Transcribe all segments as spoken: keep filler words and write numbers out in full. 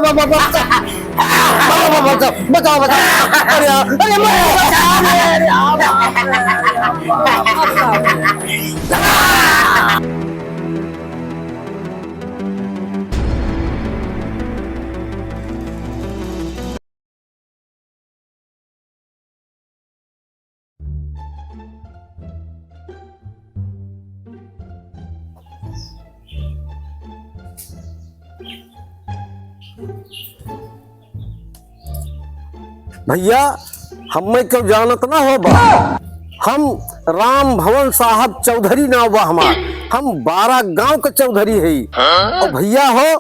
बाबा, बचाओ, बाबा, बचाओ, बचाओ, बचाओ। अरे यार, अरे मैं बचाओ, अरे यार। भइया, हम्मे केउ जानत ना होबा। हम राम भवन साहब चौधरी नाव बा हमार। हम बारह गांव के चौधरी हई। अउर भइया हो,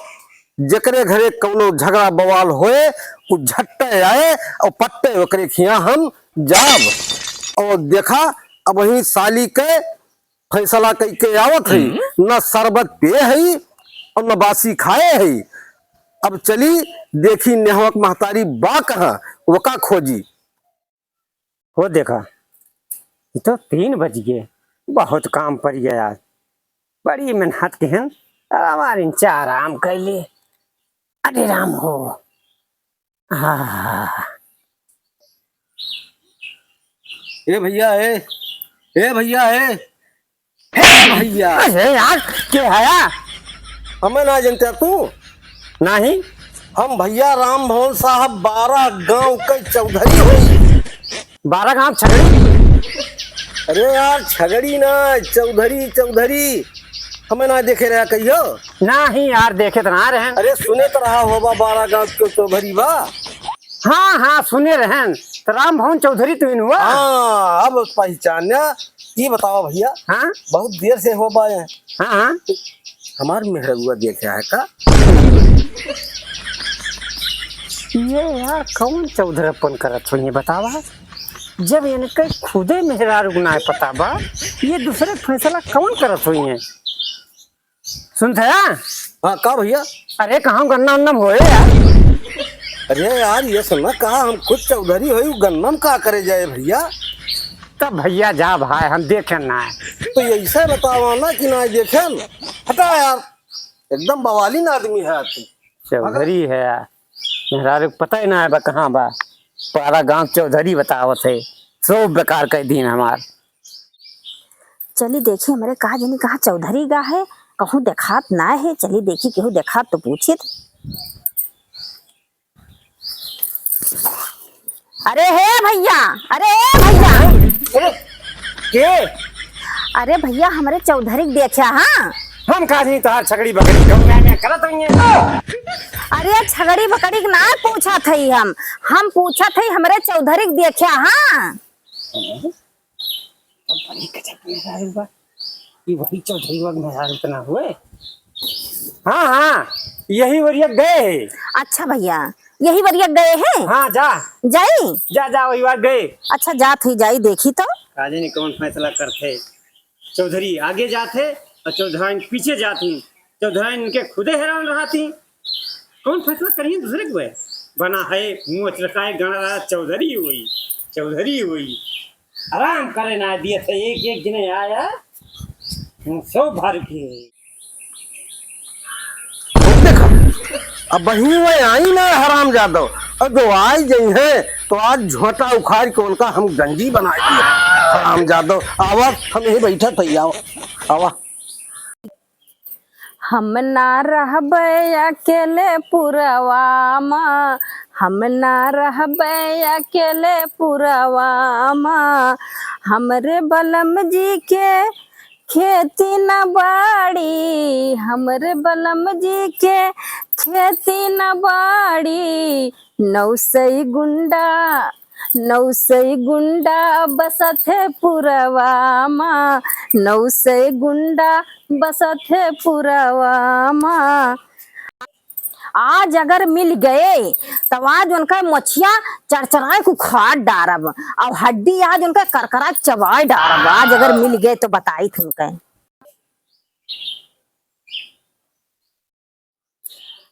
जेकरे घरे कउनो झगड़ा बवाल होए, उ झट्टे आए अउर पट्टे ओकरे खियाँ हम जाब। अउर देखा, अबहीं साली के फैसला कइके आवत हई, हम्म। न शरबत पिए हई अउर न बासी खाए हई। अब चली देखी नेहवक महतारी बा कहाँ, ओका खोजी। हो देखा, ई तो तीन बज गए, बहुत काम पड़ गया। बड़ी मेहनत के हन, अब हमार इंचा आराम कर ले। अरे राम हो। आह। ए भइया, ए, ए भइया, ए, ए भइया। अरे यार, के हया? हमें ना जनते तू? नहीं। हम भइया राम भवन साहब बारह गांव के चौधरी होई। बारह गांव छगड़ी? अरे यार, छगड़ी ना, चौधरी, चौधरी। हमें ना देखे रहा कहियो? नहीं यार, देखे तो ना रहे। अरे सुने तो रहा होबा, बारह गांव के चौधरी बा। हाँ, हाँ, सुने रहन। तो राम भवन चौधरी तू ही हुआ? हाँ, अब पहचान्या। ये बतावा भइया, हाँ? बहुत देर से होबा है। हाँ, हाँ। हमार मेहररुआ देखे है का? ये यार कौन चौधरप्पन करत होइहैं बतावा? जब इनके खुदे मेहरारू के नाय पता बा, ये दूसरे फैसला कौन करत होइहैं? सुनत हया? हाँ, का भइया? अरे, कहाँ गन्ना उन्ना में होए यार? अरे यार, ये सुना, कहा हम खुद चौधरी होई, उ गन्ना में का करे जाए भइया? तब भइया जा भाई, हम देखेन ना। तो ऐसे बतावा ना कि ना देखेन। हटा यार, एकदम बवालीन आदमी है तू। चौधरी है यार, मेहरारू के पता ही ना है बा कहाँ बा। पारा गांव चौधरी बतावत है, सब बेकार कर दीन हमार। चली देखी हमरे का जनी कहाँ चौधरी गा है, कहूँ देखात ना है। चली देखी केहू देखात तो पूछित। अरे हे भइया, अरे हे भइया। अरे, के? अरे भइया, हमरे चौधरी के देख्या, हाँ? हम का जनी तोहार छगड़ी बकरी, कौन गाय में करत रही है? अरे छगड़ी बकरी के ना पूछत हई हम, हम पूछत हई हमरे चौधरी के देख्या, हाँ? बड़ी गजब मेहरारू बा। ई वही चौधरी बा मेहरारू त ना हुए। हाँ, हाँ, यही वरिया गए है। अच्छा भइया, यही वरिया गए है? हाँ, जा। जाई? जा, जा, वही बार गए। अच्छा, जात ही जाई, देखी तो। का जनी कौन फैसला करत है। चौधरी आगे जात है अउर चौधराइन पीछे जात ही। चौधराइन इनके खुदे हैरान रहत ही। कौन फैसला करिहैं दूसरे के बे? बना है, मुँह अचरकाए गणराज चौधरी होई, चौधरी होई। आराम करे ना दिए थे, एक एक जने आया, मुँह सौ भर के। देखा, अबहीं वह आई ना हराम जादव, अउर जो आई जइहैं तो आज झोंटा उखाड़ के उनका हम गंजी बनाई दिए। हराम जादव, आवा, हम यहीं बैठत हई, आवा, आवा। हम ना रहबै अकेले पुरवा मा, हम ना रहबै अकेले पुरवा मा। हमरे बलम जी के खेती न बाड़ी, हमरे बलम जी के खेती न बाड़ी। नौ सै गुंडा, नौ सै गुंडा बसत है पुरवा मा, नौ सै गुंडा बसत है पुरवा मा। आज अगर मिल गए, तब आज उनका मोछिया चरचराए के उखाड़ डारब, अउर हड्डी आज उनका करकरा चबाए डारब। आज अगर मिल गए, तो बताई थी उनका।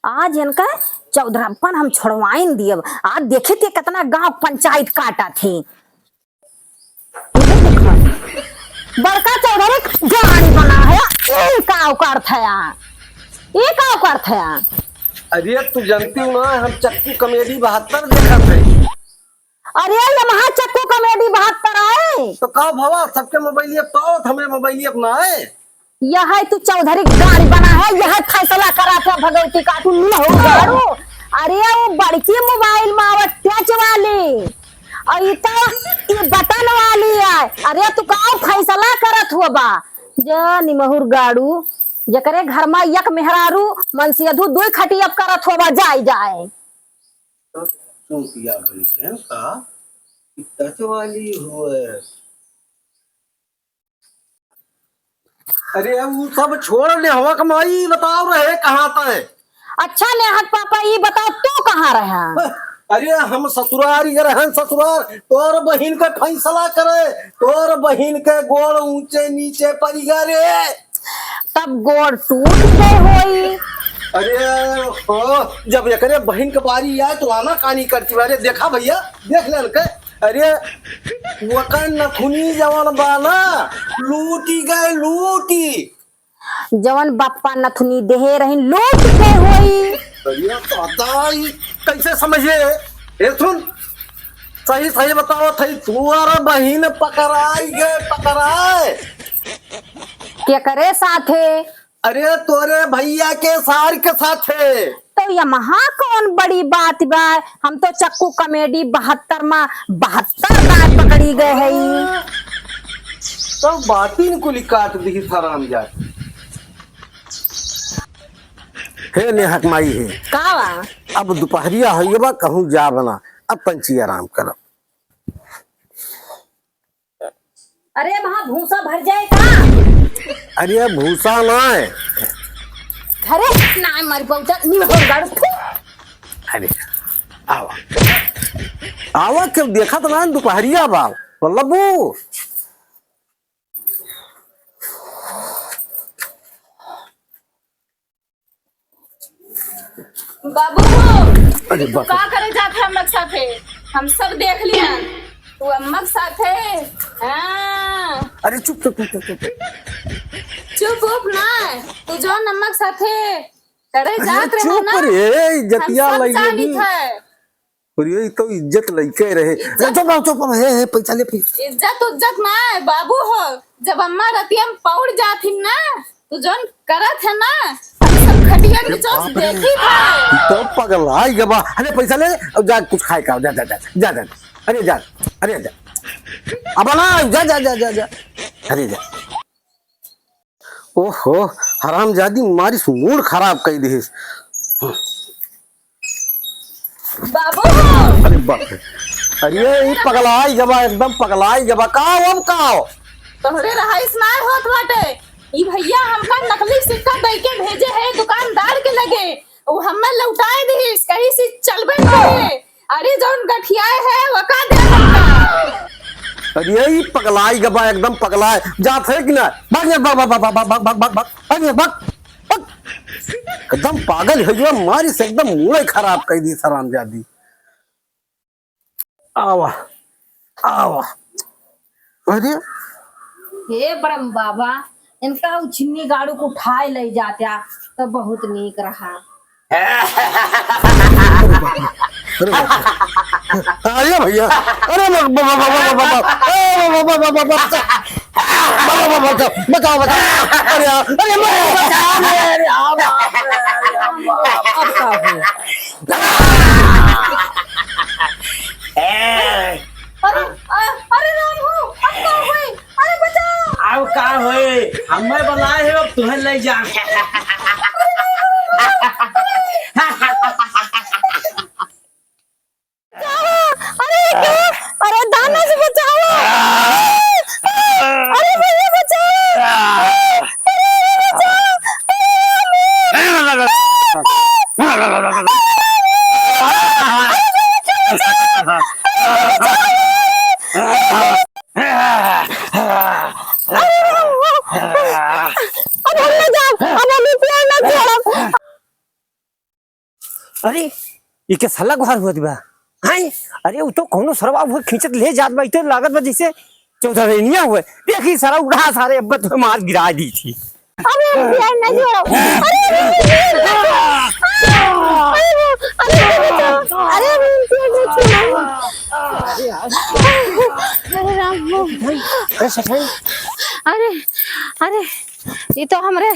आज इनका चौधरप्पन हम छोड़वाइन दियब। आज देखित ही कितना गाँव पंचायत काटत ही। बड़का चौधरी गाड़ी बना है, ई का औकात है? ई का औकात है? अरे तू जानती हो ना, हम चक्कू कॉमेडी बहत्तर देखत है। अरे ये महा चक्कू कॉमेडी बहत्तर आए। तो का भवा, सबके मोबाइल अब तो हमें मोबाइल अपना है। यह है तू चौधरी गाड़ी बना है, यह फैसला करा था भगवती का तू नहीं हो गाड़ू। अरे वो बड़की मोबाइल में आवत टच वाली, और ई तो ई बटन वाली है। अरे तू का फैसला करत हो बा? जा निमहुर गाड़ू, जकरे घर में एक मेहरारू मनसेधू दुई खटिया करत हो बा, जाए जाए। चूतिया बन गया का? ई टच वाली हुए। अरे, उ सब छोड़, नेहवा क माई, बताओ रहे कहाँ तय? अच्छा नेहा क पापा, ई बताओ तू कहाँ रहा? अरे, हम ससुरार ही रहन ससुरार, तोर बहिन क फैसला करे, तोर बहिन क गोड़ ऊंचे नीचे पड़ गए रे। तब गोड़ टूट गए होई। अरे, हो, जब एकरे बहिन क बारी आए तो आना कानी करती, अरे देखा भैया, देख लेन के। अरे, वका नथुनी जवन बा ना, लूटी गए, लूटी। जवन बप्पा नथुनी देहे रहिन, लूट गए होई। अरे दादा, ई कैसे समझे? ए सुन, सही सही बताओ थई, तोर बहिन पकड़ाई गए, पकड़ाए। केकरे साथे? अरे तोरे भैया के सार के साथे। तो यमहा कौन बड़ी बात बा? हम तो चक्कू कॉमेडी बहत्तर मा बहत्तर बार पकड़ी गए हई। तो बातिन कुली काट दी हरामजादी। हे नेहा क माई हे। का बा? अब दुपहरिया होइए बा, कहूँ जा बना, अब पंची आराम करब। अरे, वहाँ भूसा भर जाए का? अरे, भूसा ना है। घरे ना है, मर बहुता, नहीं हो गाड़ू, थू। अरे, आवा। आवा, क्यों देखा तो ना, दुपहरिया बा। बल्लबू। बाबू हो, अरे तू बाप रे। का करे जात है हम लोग साथे? हम सब देख लिया। तू अम्मा के साथे, हाँ। अरे चुप, चुप, चुप, चुप, चुप। चुप उप ना, तू जौन अम्मा के साथे करे अरे जात रहे चुप ना, रे, हम इज्जतिया सब लइले जानित भी। है। और ये तो इज्जत लइके रहे। इज्जत? चुप रहो, चुप रहो, हे, हे, पैसा ले, पैसा। इज्जत उज्जत ना है, बाबू हो। जब अम्मा रतिया में पौड़ जात हिन ना, तो जौन करत है ना, हम सब खटिया के अरे नीचे से बाप रे। देखी था। ई तो पगलाई गबा। अरे पैसा ले, अब जा कुछ खाए का, जा, जा, जा, जा, जा। अरे जा, अरे जा। अब ना, जा, जा, जा, जा, जा। अरे जा। ओहो, हरामजादी मारिस मूड खराब कई दिहिस। बाबू हो। अरे बाप रे। अरे ई पगलाई गबा, एकदम पगलाई गबा। का हो, अब का हो? तोहरे रहाइश ना होत बाटे। ई भैया हमका नकली सिक्का दई के भेजे है दुकानदार के लगे। उ हमें लौटाए दिहिस, कहिस चलबे करे। अरे जौन गठियाए है, वका दे हमका। अरे ई पगलाई गबा, एकदम पगलाए। जात है कि ना? भाग, भाग, भाग। एकदम पागल हो गया, मारिस एकदम मूड़े खराब कई दिहिस हरामजादी। आवा, आवा। अरे। हे ब्रह्म बाबा, इनका उछिन्नी गाड़ू को उठाए ले जात्या तो बहुत नीक रहा। अरे बाप रे। अरे भैया, अरे बाबा, बाबा, बाबा, बाबा, बाबा, बाबा, बाबा, बाबा, बाबा, बाबा, बचाओ, बचाओ, बचाओ। अरे यार, अरे मैं बचाओ, अरे यार, बाप रे, अरे यार, बाप। अब का हो? ए। अरे, अ-, अरे राम हो, अब का होई? अरे बचाओ। अब का होई? हमें बुलाए हो, अब तुम्हें ले जा। अरे, अरे, अरे, दाना से बचाओ। अरे, भैया बचाओ। अरे, अरे, बचाओ। अब हम ना जाब, अब हम ई पेड़ ना छोड़ब। अरे, ई के साला गुहार हुआ दिबा? हैं? अरे, उ तो कौनो सरवा हुए खींचत ले जात बा, ई तो लागत बा जैसे चौधरेनिया हुए। देखी सारा उड़ा सारे, अब तो मार गिरा दी थी। अरे, हम पेड़ ना छोड़ो। अरे, अरे, अरे, अरे, अरे, अरे, अरे, अरे, अरे, अरे, अरे, अरे, अरे, अरे, राम हो। अरे, सच्चाई? अरे, अरे, ये तो हमरे,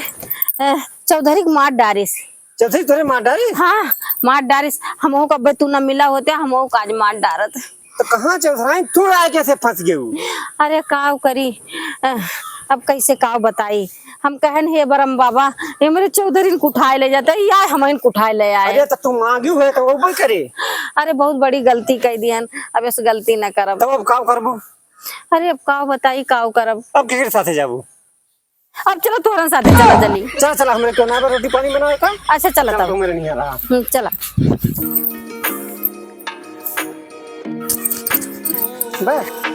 अ, चौधरी के मार डारिस। चौधरी तोरे मार डारिस? हाँ, मार डारिस। हमहू का अब्बे तू न मिला होते, हमहू का आज मार डारत। तो कहाँ चौधराइन तू आए कैसे फंस गयू? अरे काव करी, अ, अब कैसे काव बताई। हम कहन हे बरम बाबा, ये मेरे चौधरी न कुठाए ले जाते, या हमइन कुठाए ले आए। अरे तो तू मांगी हुए तो वो भी करे। अरे बहुत बड़ी गलती कह दिहन, अब इस गलती न करब। तब अब काव करबो? अरे अब काव बताई, काव करब। अब केकरे साथे जाबू? अब चलो तोहरन साथे चला जल्दी। चला, चला, हमरे क्यों ना बा रोटी पानी बनावे का? अच्छा, चला चला, तब। तू मेरे नहीं आ रहा। हम्म, चला। बस।